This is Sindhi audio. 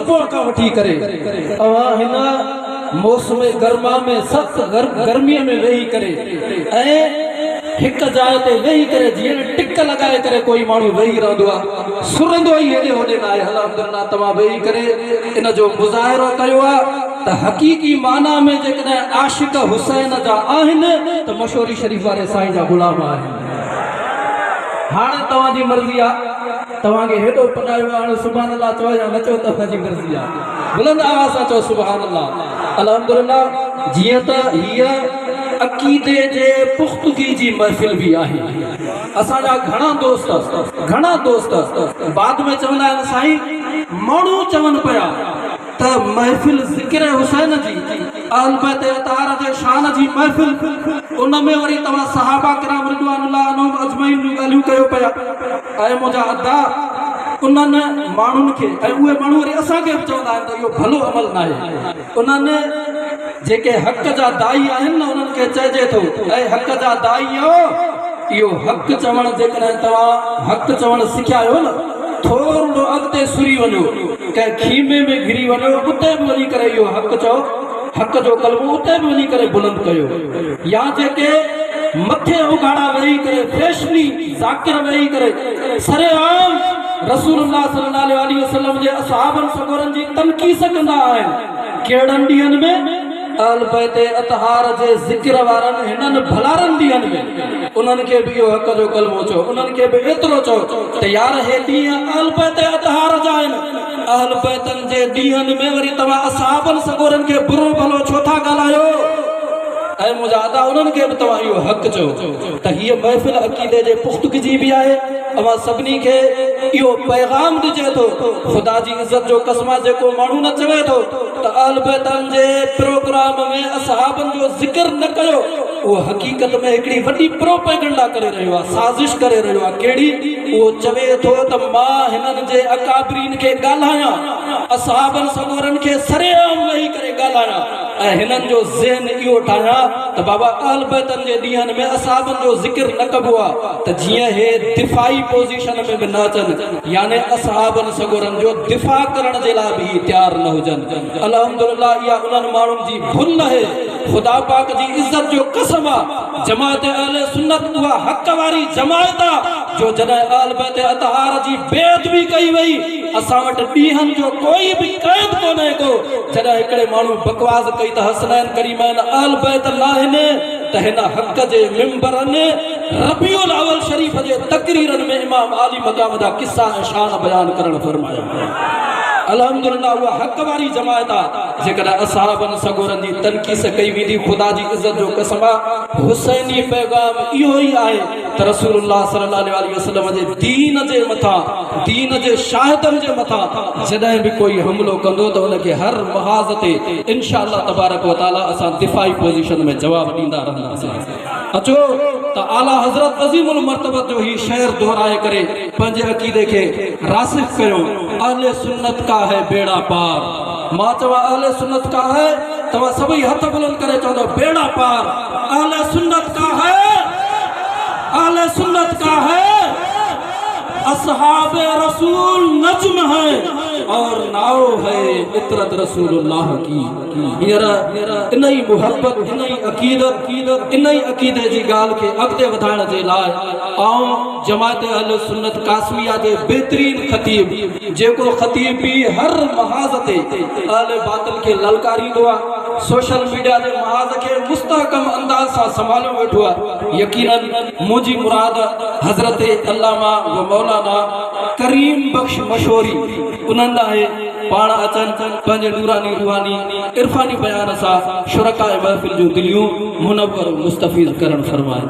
صبح کان وٺي ڪري اوهان هن موسم گرما ۾ سخت گرميء ۾ ويهي ڪري ۽ هڪ جاء تي ويهي ڪري جيئن ٽڪ لڳائي ڪري ڪوئي ماڻهو ويهي رهندو آهي، سرندو ئي هيڏي هوڏي ناهي. الحمدلله توهان ويهي ڪري ان جو مظاهرو ڪيو آهي ته حقيقي معنيٰ ۾ جيڪڏهن عاشق حسين جا آهن ته مشوري شريف واري سائين جا غلام آهن. هاڻي توهان جي مرضي آ توهان کي هيڏو پڏايو آ هاڻي سبحان الله چئو يا نه چئو توهان جي مرضي آ بلند آواز سان چئو سبحان الله الحمدلله جيئن ته هيء عقيدي جي پختگي جي محفل به آهي اسان جا گهڻا دوست گهڻا دوست بعد ۾ چوندا آهن سائين ماڻهو چون پيا ته محفل ذڪر حسين جي، اهل بيت اطهار جي شان جي محفل، ان ۾ وري توهان صحابه ڪرام رضوان الله عنهم اجمعين جون ڳالهيون ڪيو پيا. اي منهنجا ادا! انهن ماڻهن کي ۽ اهي ماڻهو وري اسان کي به چوندا آهن ته اهو ڀلو عمل ناهي. انهن جيڪي حق جا داعي آهن نه انهن کي چئجي ٿو اي حق جا داعيو! اهو حق چوڻ جيڪڏهن توهان حق چوڻ سکيا آهيو نه ٿورڙو اڳتي سري وڃو ڪنهن خيمي ۾ گهري وڃو اتي به وڃي ڪري اهو حق چئو حق جو ڪلمو اتي به وڃي ڪري بلند ڪيو يا جيڪي مٿي اگهاڙا ويهي ڪري فيشني ذاڪر ويهي ڪري سرعام رسول الله صلي الله عليه وسلم جي اصحابن سڳورن جي تنقيص ڪندا آهن ڪهڙن ڏينهن ۾ اهل بيت اطهار جي ذڪر وارن هنن ڀلارن ڏينهن ۾ انهن کي به اهو حق جو ڪلمو چئو، انهن کي به ايترو چئو ته يار هي ڏينهن اهل بيت اطهار جا آهن، اهل بيتن جي ڏينهن ۾ وري توهان اصحابن سڳورن کي برو ڀلو ڇو ٿا ڳالهايو؟ اي منهنجا ادا انهن کي به توهان اهو حق چئو ته هيء محفل عقيدي جي پختگي جي به آهي، اوهان سڀني کي اهو پيغام ڏجي ٿو، خدا جي عزت جو قسم آ جيڪو ماڻهو نه چوي ٿو ته اهل بيتن جي پروگرام ۾ اصحابن جو ذڪر نه ڪيو اهو حقيقت ۾ هڪڙي وڏي پروپيگنڊا ڪري رهيو آهي، سازش ڪري رهيو آهي، ڪهڙي؟ اهو چوي ٿو ته مان هنن جي اڪابرين کي ڳالهايان، اصحابن سڳورن کي سرعام ويهي ڪري ڳالهايان ۽ هنن جو ذهن اهو ٺاهيان ته بابا اهل بيتن جي ڏينهن ۾ اصحابن جو ذڪر نه ڪبو آهي ته جيئن هي دفاعي پوزيشن ۾ به نه اچن يعني اصحابن سڳورن جو دفاع ڪرڻ جي لاء به هي تيار نه هجن. الحمدلله اها انهن ماڻهن جي ڀل آهي. خدا پاڪ جي عزت جو قسم آ جماعت اهل سنت اها حق واري جماعت آ جو جڏهن اهل بيت اطهار جي بي ادبي ڪئي وئي اسان وٽ ڏينهن جو ڪوئي به قيد ڪونهي ڪو جڏهن هڪڙي ماڻهو بڪواز ڪئي ته حسنين ڪريمين اهل بيت ناهن ته هن حق جي ممبرن ربيع الاول شريف جي تقريرن ۾ امام عالي مقام جا قصا ۽ شان بيان ڪرڻ فرمايا. الحمدلله اها حق واري جماعت آ جيڪڏهن اصحابن سڳورن جي تنقيص ڪئي ويندي خدا جي عزت جو قسم آ حسيني پيغام اهو ئي آهي ته رسول الله صلي الله عليه وسلم جي دين جي مٿان دين جي شاهدن جي مٿان جڏهن به ڪوئي حملو ڪندو ته ان کي هر محاذ تي انشاء الله تبارڪ وتعالي اسان دفاعي پوزيشن ۾ جواب ڏيندا رهنداسين. اچو ته اعليٰ حضرت عظيم المرتبت جو هي شعر دهرائي ڪري پنهنجي عقيدي کي راسخ ڪيون، اهل سنت ڪا هي بيڙا پار. مان چوان اهل سنت ڪا هي، توهان سڀئي هٿ بلند ڪري چوندؤ بيڙا پار. اهل سنت ڪا هي، اهل سنت ڪا هي، اصحاب رسول نجم هي اور ناو هي عترت رسول الله ڪي. هينئر انهي محبت، انهي عقيدت، انهي عقيدي جي ڳالهه کي اڳتي وڌائڻ جي لاء آئون جماعت اهل سنت قاسميه جي بهترين خطيب جيڪو خطيب به هر محاذ تي اهل باطل کي للڪاريندو آهي، سوشل ميڊيا جي محاذ کي مستحڪم انداز سان سنڀاليو ويٺو آهي، يقيناً منهنجي مراد حضرت علامه و مولانا ڪريم بخش مشوري انهن ڏانهن پاڻ اچن پنهنجي نوراني روحاني عرفاني بيان سان شرڪاء محفل جون دليون منور و مستفيض ڪرڻ فرمائن.